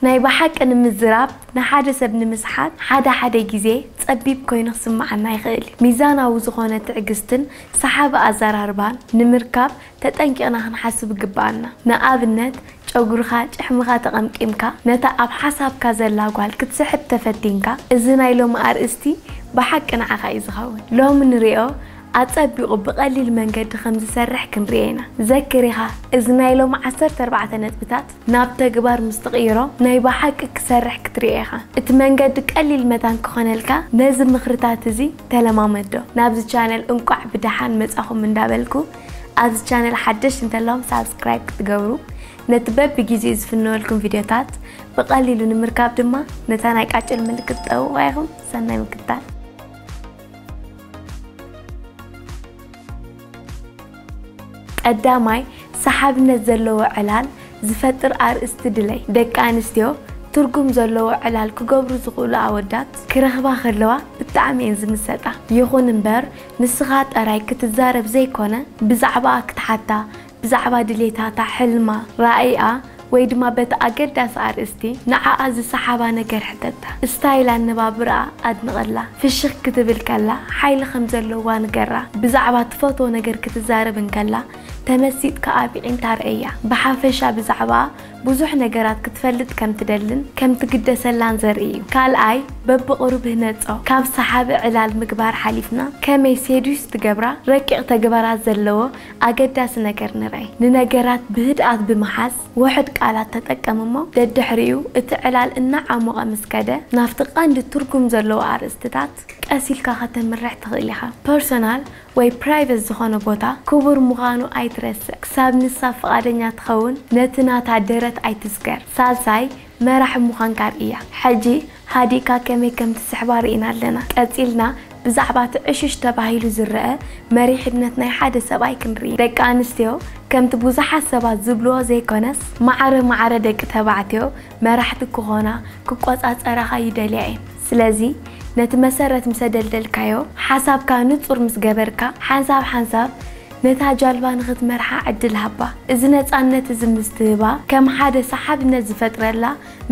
ናይ ብሓቂ ንምዝራብ፣ ንሓደ ሰብ ንምስሓት ሓደ ሓደ ግዜ ጸቢብ ኮይኑ ክስምዓና ይኽእል እዩ። ሚዛናዊ ዝኾነ ትዕግስትን ሰሓቢ ኣዘራርባን ንምርካብ ተጠንቂቕና ክንሓስብ ይግብኣና። ንኣብነት፣ ጨጉርኻ ጭሕምኻ ተቐምቂምካ ነታ ኣብ ሓሳብካ ዘላ ጓል ክትስሕት ተፈቲንካ፣ እዚ ናይ ሎሚ ኣርእስቲ ብሓቂ ንዓኻ እዩ ዝኸውን። ሎሚ ንሪኦ ኣጸቢቑ ብቐሊል መንገዲ ከም ዝሰርሕ ክንርኢ ኢና። ዘክር ኢኻ፣ እዚ ናይ ሎሚ ዓሰርተ ኣርባዕተ ነጥብታት ናብ ተግባር ምስ ትቕይሮ ናይ ብሓቂ ክሰርሕ ክትሪኦ ኢኻ። እቲ መንገዲ ቀሊል መታን ክኾነልካ ነዚ ምኽርታት እዚ ተለማመዶ። ናብዚ ቻነል እንቋዕ ብደሓን መጻኹም እንዳበልኩ፣ ኣብዚ ቻነል ሓደሽ እንተለኹም ሳብስክራይብ ክትገብሩ፣ ነቲ በብግዜኡ ዝፍነወልኩም ቪድዮታት ብቐሊሉ ንምርካብ ድማ ነታ ናይ ቃጭል ምልክት ጠውቑ ኢኹም። ሰናይ ምክትታል። ቀዳማይ፣ ሰሓብነት ዘለዎ ዕላል ዝፈጥር ኣርእስቲ ድለይ። ደቂ ኣንስትዮ ትርጉም ዘለዎ ዕላል ክገብሩ ዝኽእሉ ኣወዳት ክረኽባ ከለዋ ብጣዕሚ እየን ዝምሰጣ። ይኹን እምበር፣ ንስኻ ጥራይ ክትዛረብ ዘይኮነ፣ ብዛዕባኣ ክትሓታ፣ ብዛዕባ ድሌታታ፣ ሕልማ፣ ራእይኣ፣ ወይ ድማ በቲ ኣገዳሲ ኣርእስቲ ንዓኣ ዝሰሓባ ነገር ሕተታ። ስታይል ኣነባብርኣ ኣድንቐላ። ፍሽኽ ክትብል ከላ ሓይሊ ከም ዘለዋ ንገራ። ብዛዕባ ትፈትዎ ነገር ክትዛረብ እንከላ ተመሲጥካ ኣብ ኣዒንታ ርኣያ። ብሓፈሻ ብዛዕባኣ ብዙሕ ነገራት ክትፈልጥ ከም ትደልን ከም ትግደሰላን ዘርኢ እዩ። ካልኣይ፣ በብቕሩብ ህነጾ። ካብ ሰሓቢ ዕላል ምግባር ሓሊፍና ከመይ ሴዱስ ትገብራ ረቂቕ ተግባራት ዘለዎ ኣገዳሲ ነገር ንርኣይ። ንነገራት ብህድኣት ብምሓዝ ውሑድ ቃላት ተጠቀም እሞ፣ ደድሕሪኡ እቲ ዕላል እናዓሞቐ ምስ ከደ፣ ናብቲ ቀንዲ ትርጉም ዘለዎ ኣርእስትታት ቀስ ኢልካ ከተምርሕ ትኽእል ኢኻ። ፐርሶናል ወይ ፕራይቨት ዝኾነ ቦታ ክቡር ምዃኑ ኣይትረስዕ። ክሳብ ንሳ ፍቓደኛ ትኸውን፣ ነቲ ናታ ደረት ኣይትስገር። ሳልሳይ፣ መራሒ ምዃንካ ርእያ። ሕጂ ሃዲእካ ከመይ ከም ትስሕባ ርኢና ኣለና። ቀጺልና ብዛዕባ እቲ ዕሽሽ ተባሂሉ ዝረአ መሪሕነት ናይ ሓደ ሰብኣይ ክንርኢ። ደቂ ኣንስትዮ ከምቲ ብዙሓት ሰባት ዝብልዎ ዘይኮነስ፣ ማዕረ ማዕረ ደቂ ተባዕትዮ መራሕቲ ክኾና፣ ክቆጻጸራኻ ይደልያ እየን። ስለዚ ነቲ መሰረት ምስ ኣደልደልካዮ፣ ሓሳብካ ንጹር ምስ ገበርካ፣ ሓንሳብ ሓንሳብ ነታ ጃልባ ንኽትመርሓ ዕድል ሃባ። እዚ ነጻነት እዚ ምስ ትህባ፣ ከም ሓደ ሰሓብነት ዝፈጥረላ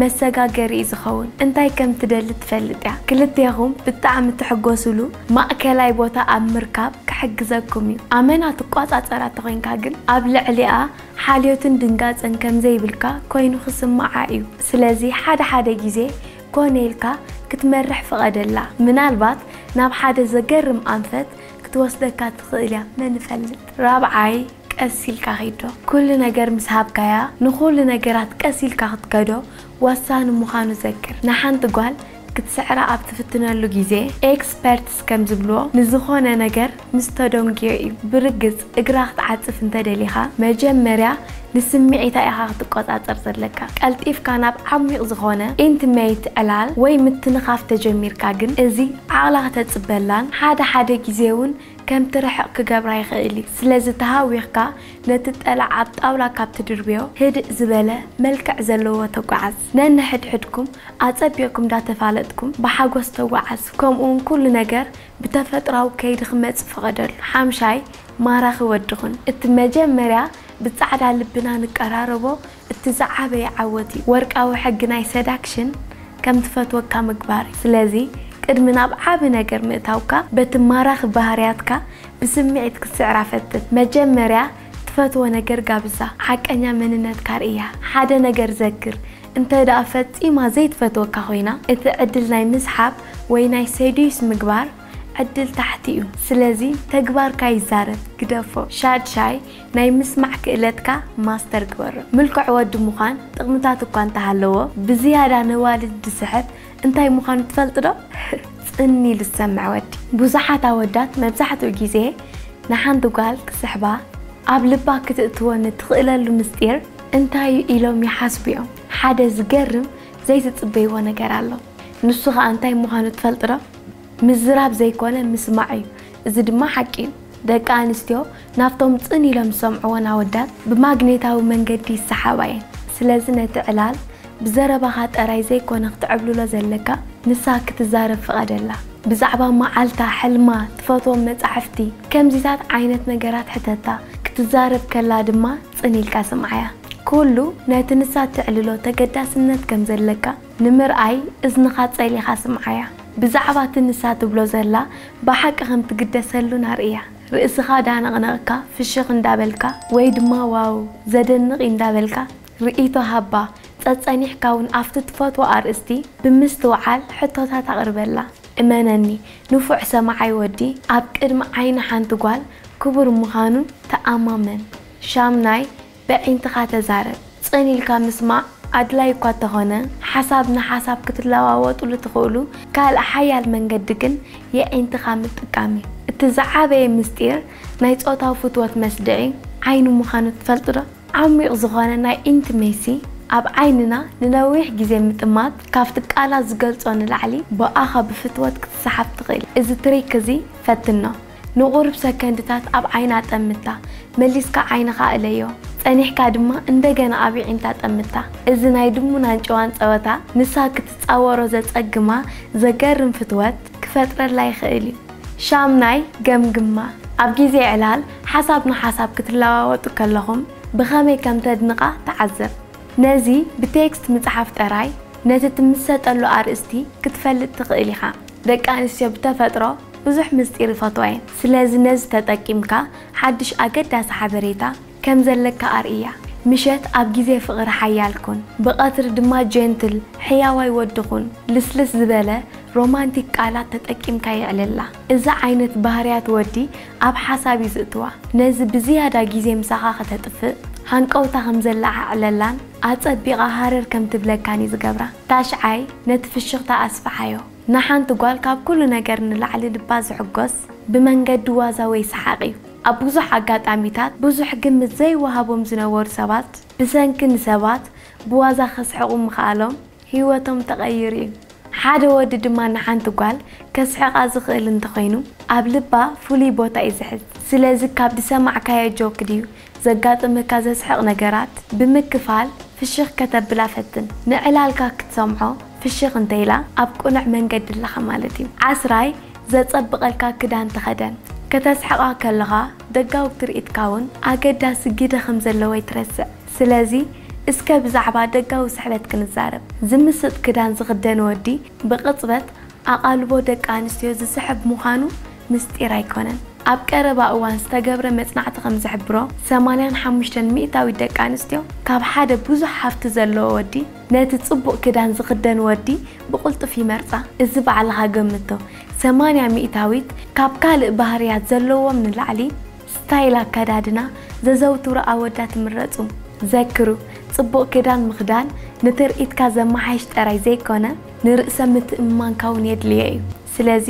መሰጋገሪ እዩ ዝኸውን። እንታይ ከም ትደሊ ትፈልጥ እያ። ክልቴኹም ብጣዕሚ ትሕጎስሉ ማእከላይ ቦታ ኣብ ምርካብ ክሕግዘኩም እዩ። ኣመና ትቋጻጸራ ተኾይንካ ግን፣ ኣብ ልዕሊኣ ሓልዮትን ድንጋጸን ከም ዘይብልካ ኮይኑ ክስምዓ እዩ። ስለዚ ሓደ ሓደ ግዜ ኮነ ኢልካ ክትመርሕ ፍቐደላ። ምናልባት ናብ ሓደ ዘገርም ኣንፈት ክትወስደካ ትኽእል እያ፣ መን ይፈልጥ። ራብዓይ፣ ቀስ ኢልካ ኺዶ። ኩሉ ነገር ምስ ሃብካያ፣ ንኹሉ ነገራት ቀስ ኢልካ ክትከዶ ወሳኒ ምዃኑ ዘክር። ንሓንቲ ጓል ክትስዕራ ኣብ ትፍትነሉ ግዜ፣ ኤክስፐርትስ ከም ዝብልዎ፣ ንዝኾነ ነገር ምስ ተደንጉዮ እዩ። ብርግጽ፣ እግራ ክትዓጽፍ እንተ ደሊኻ፣ መጀመርያ ንስምዒታ ኢኻ ክትቆጻጸር ዘለካ። ቀልጢፍካ ናብ ዓሚቕ ዝኾነ ኢንቲሜት ዕላል ወይ ምትንኻፍ ተጀሚርካ ግን፣ እዚ ዓቕላ ከተጽበላን ሓደ ሓደ ግዜ እውን ከም ትርሕቕ ክገብራ ይኽእል እዩ። ስለዚ ተሃዊኽካ ነቲ ጠላዕ ኣብ ጣውላ ካብ ትድርብዮ፣ ህድእ ዝበለ መልክዕ ዘለዎ ተጓዓዝ። ነንሕድሕድኩም ኣጸቢቕኩም እንዳተፋለጥኩም ብሓጎስ ተጓዓዝ። ከምኡ እውን ኩሉ ነገር ብተፈጥራዊ ከይዲ ክመጽእ ፍቐደሉ። ሓምሻይ፣ ማራኺ ወዲ ኩን። እቲ መጀመርያ ብጻዕዳ ልብና ንቀራረቦ፣ እቲ ዝዓበየ ዓወት እዩ። ወርቃዊ ሕጊ ናይ ሰዳክሽን ከም ትፈትወካ ምግባር እዩ። ስለዚ ቅድሚ ናብ ዓቢ ነገር ምእታውካ፣ በቲ ማራኺ ባህርያትካ ብስምዒት ክትስዕራ ፈትን። መጀመርያ ትፈትዎ ነገር ጋብዛ፣ ሓቀኛ መንነትካ ርእያ። ሓደ ነገር ዘክር፣ እንተ ደኣ ፈጺማ ዘይትፈትወካ ኮይና፣ እቲ ዕድል ናይ ምስሓብ ወይ ናይ ሴዱስ ምግባር ዕድል ታሕቲ እዩ። ስለዚ ተግባርካ ይዛረብ፣ ግደፎ። ሻድሻይ፣ ናይ ምስማዕ ክእለትካ ማስተር ግበሮ። ምልኩዕ ወዲ ምዃን ጥቕምታት እኳ እንተሃለዎ፣ ብዝያዳ ነዋልድ ዝስሕብ እንታይ ምዃኑ ትፈልጥ ዶ? ጽን ኢሉ ዝሰምዕ ወዲ። ብዙሓት ኣወዳት መብዛሕትኡ ግዜ ንሓንቲ ጓል ክስሕባ፣ ኣብ ልባ ክትእትወን እትኽእለሉ ምስጢር እንታይ እዩ ኢሎም ይሓስቡ እዮም። ሓደ ዝገርም ዘይትጽበይዎ ነገር ኣሎ። ንሱ ኸኣ እንታይ ምዃኑ ትፈልጥ ዶ? ምዝራብ ዘይኮነ ምስማዕ እዩ። እዚ ድማ ሓቂ እዩ። ደቂ ኣንስትዮ ናብቶም ጽን ኢሎም ዝሰምዕወን ኣወዳት ብማግኔታዊ መንገዲ ይሰሓባ እየን። ስለዚ ነቲ ዕላል ብዘረባኻ ጥራይ ዘይኮነ ክትዕብልሎ ዘለካ፣ ንሳ ክትዛረብ ፍቐደላ። ብዛዕባ መዓልታ፣ ሕልማ፣ ትፈትዎም መጻሕፍቲ፣ ከምዚታት ዓይነት ነገራት ሕተታ። ክትዛረብ ከላ ድማ ጽን ኢልካ ስምዓያ። ኩሉ ነቲ ንሳ ትዕልሎ ተገዳስነት ከም ዘለካ ንምርኣይ እዝንኻ ጸሊኻ ስምዓያ። ብዛዕባ እቲ ንሳ ትብሎ ዘላ ብሓቂ ከም ትግደሰሉን ኣርእያ። ርእስኻ ዳነቕነቕካ ፍሽኽ እንዳበልካ ወይ ድማ ዋው ዘደንቕ እንዳበልካ ርእይቶ ሃባ። ጸጸኒሕካ እውን ኣብቲ ትፈትዎ ኣርእስቲ ብምስትውዓል ሕቶታት ኣቕርበላ። እመነኒ፣ ንፉዕ ሰማዓይ ወዲ ኣብ ቅድሚ ዓይኒ ሓንቲ ጓል ክቡር ምዃኑ ተኣማመን። ሻምናይ፣ በዒንትኻ ተዛረብ። ጽን ኢልካ ምስማዕ ኣድላይ እኳ እንተኾነ፣ ሓሳብ ንሓሳብ ክትለዋወጡሉ ትኽእሉ ካልእ ሓያል መንገዲ ግን የዒንትኻ ምጥቃም እዩ። እቲ ዝዓበየ ምስጢር ናይ ጾታዊ ፍትወት መስድዒ ዓይኒ ምዃኑ ትፈልጡ ዶ? ዓሚቕ ዝኾነ ናይ ኢንቲሜሲ ኣብ ዓይንና ንነዊሕ ግዜ ምጥማት ካብቲ ቃላት ዝገልጾ ንላዕሊ ብኣኻ ብፍትወት ክትሰሓብ ትኽእል። እዚ ትሪክ እዚ ፈትኖ። ንቑሩብ ሰከንድታት ኣብ ዓይና ጠምታ፣ መሊስካ ዓይንኻ እለዮ፣ ጸኒሕካ ድማ እንደገና ኣብ የዒንታ ጠምታ። እዚ ናይ ድሙናን ጭዋን ጸወታ ንሳ ክትጻወሮ ዘጸግማ ዘገርም ፍትወት ክፈጥረላ ይኽእል እዩ። ሻምናይ ገምግማ። ኣብ ግዜ ዕላል ሓሳብ ንሓሳብ ክትለዋወጡ ከለኹም ብኸመይ ከም ተድንቓ ተዓዘብ። ነዚ ብቴክስት ምጽሓፍ ጥራይ ነቲ ትምሰጠሉ ኣርእስቲ ክትፈልጥ ትኽእል ኢኻ። ደቂ ኣንስትዮ ብተፈጥሮ ብዙሕ ምስጢር ይፈትዋ እየን። ስለዚ ነዚ ተጠቂምካ ሓድሽ ኣገዳሲ ሓበሬታ ከም ዘለካ ኣርእያ። ምሸት ኣብ ግዜ ፍቕሪ ሓያል ኩን፣ ብቐትሪ ድማ ጀንትል፣ ሕያዋይ ወዲ ኩን። ልስልስ ዝበለ ሮማንቲክ ቃላት ተጠቂምካ የዕልላ። እዚ ዓይነት ባህርያት ወዲ ኣብ ሓሳብ እዩ ዝእትዋ። ነዚ ብዝያዳ ግዜ ምሳኻ ከተጥፍእ ሃንቀውታ ከም ዘለዓዕለላን ኣጸቢቓ ሃረር ከም ትብለካን እዩ ዝገብራ። ታሽዓይ፣ ነቲ ፍሽኽታ ኣስፍሓዮ። ንሓንቲ ጓል ካብ ኩሉ ነገር ንላዕሊ ልባ ዝሕጎስ ብመንገዲ ዋዛ ወይ ሰሓቕ እዩ። ኣብ ብዙሕ ኣጋጣሚታት ብዙሕ ግምት ዘይወሃቦም ዝነበሩ ሰባት ብሰንኪ ንሰባት ብዋዛ ከስሕቑ ምኽኣሎም ህይወቶም ተቐይሩ እዩ። ሓደ ወዲ ድማ ንሓንቲ ጓል ከስሕቓ ዝኽእል እንተኾይኑ ኣብ ልባ ፍሉይ ቦታ እዩ ዝሕዝ። ስለዚ ካብ ዝሰማዕካዮ ጆክ ድዩ ዘጋጥመካ ዘስሕቕ ነገራት ብምክፋል ፍሽኽ ከተብላ ፈትን። ንዕላልካ ክትሰምዖ ፍሽኽ እንተኢላ ኣብ ቅኑዕ መንገዲ ኣለኻ ማለት እዩ። ዓስራይ፣ ዘጸብቐልካ ክዳን ተኸደን። ከተስሕቓ ከለኻ ደጋዊ ትርኢትካ እውን ኣገዳሲ ግደ ከም ዘለዎ ኣይትረስዕ። ስለዚ እስከ ብዛዕባ ደጋዊ ስሕበት ክንዛረብ። ዝምስጥ ክዳን ዝኽደን ወዲ ብቕጽበት ኣቓልቦ ደቂ ኣንስትዮ ዝስሕብ ምዃኑ ምስጢር ኣይኮነን። ኣብ ቀረባ እዋን ዝተገብረ መጽናዕቲ ከም ዝሕብሮ፣ ሰማንያን ሓሙሽተን ሚእታዊት ደቂ ኣንስትዮ ካብ ሓደ ብዙሕ ሃፍቲ ዘለዎ ወዲ ነቲ ጽቡቕ ክዳን ዝኽደን ወዲ ብቕልጡፍ ይመርጻ። እዚ ባዕልኻ ገምቶ። ሰማንያ ሚእታዊት ካብ ካልእ ባህርያት ዘለዎም ንላዕሊ ስታይል ኣከዳድና ዘዘውትሩ ኣወዳት ምረጹ። ዘክሩ፣ ጽቡቕ ክዳን ምኽዳን ንትርኢትካ ዘመሓይሽ ጥራይ ዘይኮነ፣ ንርእሰ ምትእምማንካ እውን የድልዮ እዩ። ስለዚ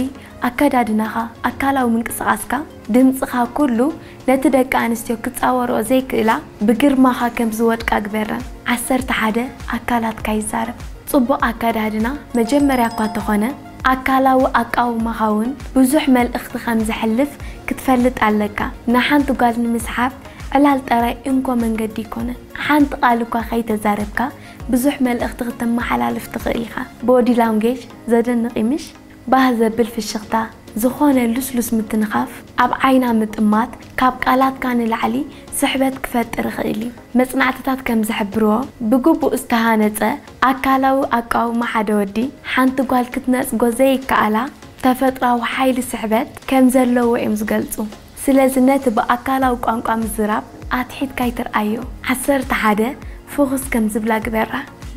ኣከዳድናኻ፣ ኣካላዊ ምንቅስቓስካ፣ ድምጽኻ፣ ኩሉ ነቲ ደቂ ኣንስትዮ ክጻወርኦ ዘይክእላ ብግርማኻ ከም ዝወድቃ ግበረን። ዓሰርተ ሓደ፣ ኣካላትካ ይዛረብ። ጽቡቕ ኣከዳድና መጀመርያ እኳ ተኾነ፣ ኣካላዊ ኣቃውማኻ እውን ብዙሕ መልእኽቲ ከም ዘሕልፍ ክትፈልጥ ኣለካ። ንሓንቲ ጓል ንምስሓብ ዕላል ጥራይ እንኮ መንገዲ ኣይኮነን። ሓንቲ ቃል እኳ ከይተዛረብካ ብዙሕ መልእኽቲ ክተመሓላልፍ ትኽእል ኢኻ። ቦዲ ላንጉጅ ዘደንቕ እዩ ምሽ? ባህ ዘብል ፍሽኽታ፣ ዝኾነ ልስሉስ ምትንኻፍ፣ ኣብ ዓይና ምጥማት ካብ ቃላትካ ንላዕሊ ስሕበት ክፈጥር ይኽእል እዩ። መጽናዕትታት ከም ዝሕብርዎ፣ ብግቡእ ዝተሃነጸ ኣካላዊ ኣቃውማ ሓደ ወዲ ሓንቲ ጓል ክትነጽጎ ዘይከኣላ ተፈጥራዊ ሓይሊ ስሕበት ከም ዘለዎ እዮም ዝገልጹ። ስለዚ ነቲ ብኣካላዊ ቋንቋ ምዝራብ ኣትሒትካ ኣይትርኣዮ። ዓሰርተ ሓደ፣ ፍኹስ ከም ዝብላ ግበራ።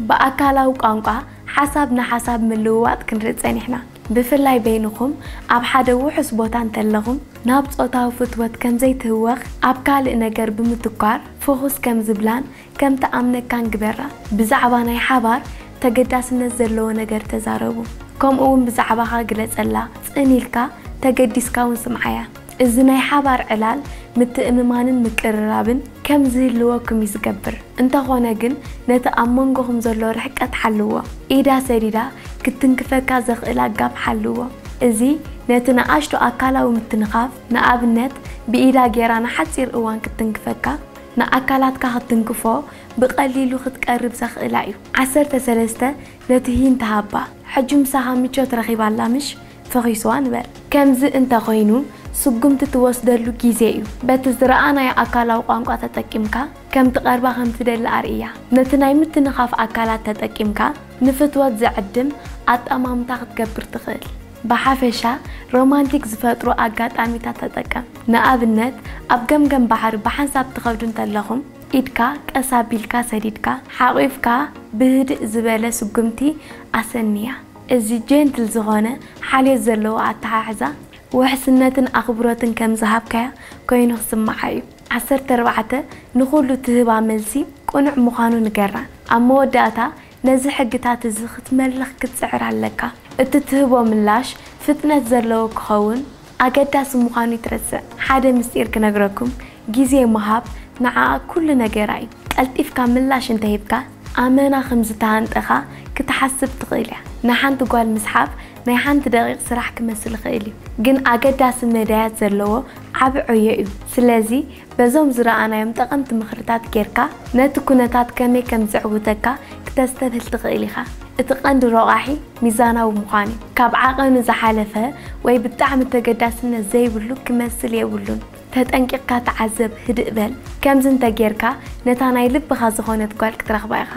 ብኣካላዊ ቋንቋ ሓሳብ ንሓሳብ ምልውዋጥ ክንርኢ ጸኒሕና። ብፍላይ በይንኹም ኣብ ሓደ ውሑስ ቦታ እንተለኹም፣ ናብ ጾታዊ ፍትወት ከም ዘይትህወኽ ኣብ ካልእ ነገር ብምትኳር ፍኹስ ከም ዝብላን ከም ትኣምነካን ግበራ። ብዛዕባ ናይ ሓባር ተገዳስነት ዘለዎ ነገር ተዛረቡ። ከምኡ እውን ብዛዕባኻ ግለጸላ። ጽን ኢልካ ተገዲስካ እውን ስምዓያ። እዚ ናይ ሓባር ዕላል ምትእምማንን ምቅርራብን ከም ዝህልወኩም እዩ ዝገብር። እንተኾነ ግን ነቲ ኣብ መንጎኹም ዘሎ ርሕቀት ሓልዎ። ኢዳ ሰዲዳ ክትትንክፈካ ዘኽእል ኣጋብ ሓልዎ። እዚ ነቲ ንኣሽቱ ኣካላዊ ምትንኻፍ፣ ንኣብነት ብኢዳ ጌራ ንሓጺር እዋን ክትትንክፈካ፣ ንኣካላትካ ክትትንክፎ ብቐሊሉ ክትቀርብ ዘኽእላ እዩ። ዓሰርተ ሰለስተ፣ ነቲ ሂንት ሃባ። ሕጂ ምሳኻ ምቾት ረኺባ ኣላ ምሽ? ፈኺስዋ ንበል። ከምዚ እንተኾይኑ፣ ስጉምቲ ትወስደሉ ግዜ እዩ። በቲ ዝረኣናዮ ኣካላዊ ቋንቋ ተጠቂምካ፣ ከም ትቐርባ ከም ትደሊ ኣርእያ። ነቲ ናይ ምትንኻፍ ኣካላት ተጠቂምካ ንፍትወት ዘዕድም ኣጠማምታ ክትገብር ትኽእል። ብሓፈሻ ሮማንቲክ ዝፈጥሩ ኣጋጣሚታት ተጠቀም። ንኣብነት ኣብ ገምገም ባሕሪ ብሓንሳብ ትኸዱ እንተለኹም ኢድካ ቀስ ኣቢልካ ሰዲድካ ሓቒፍካ ብህድእ ዝበለ ስጉምቲ ኣሰንያ። እዚ ጀንትል ዝኾነ ሓልዮት ዘለዎ ኣተሓሕዛ ውሕስነትን ኣኽብሮትን ከም ዝሃብካያ ኮይኑ ክስምዓ እዩ። ዓሰርተ ኣርባዕተ ንኹሉ ትህባ መልሲ ቅኑዕ ምዃኑ ንገራ። ኣብ መወዳእታ ነዚ ሕግታት እዚ ክትመልኽ ክትጽዕር ኣለካ። እቲ ትህቦ ምላሽ ፍጥነት ዘለዎ ክኸውን ኣገዳሲ ምዃኑ ይትረስዕ። ሓደ ምስጢር ክነግረኩም፣ ግዜ ምሃብ ንዓኣ ኩሉ ነገራ እዩ። ቀልጢፍካ ምላሽ እንተሂብካ ኣመና ከም ዝተሃንጠኻ ክትሓስብ ትኽእል እያ። ንሓንቲ ጓል ምስሓብ ናይ ሓንቲ ደቂቕ ስራሕ ክመስል ይኽእል እዩ፣ ግን ኣገዳሲ መዳያት ዘለዎ ዓቢ ዕዮ እዩ። ስለዚ በዞም ዝረኣናዮም ጠቐምቲ ምኽርታት ጌርካ ነቲ ኩነታት ከመይ ከም ዘዕውተካ ክተስተብህል ትኽእል ኢኻ። እቲ ቀንዲ ረቋሒ ሚዛናዊ ምዃን እዩ። ካብ ዓቐኑ ዝሓለፈ ወይ ብጣዕሚ ተገዳስነት ዘይብሉ ክመስል የብሉን። ተጠንቂቕካ ተዓዘብ፣ ህድእ በል። ከምዚ እንተጌርካ ነታ ናይ ልብኻ ዝኾነት ጓል ክትረኽባ ኢኻ።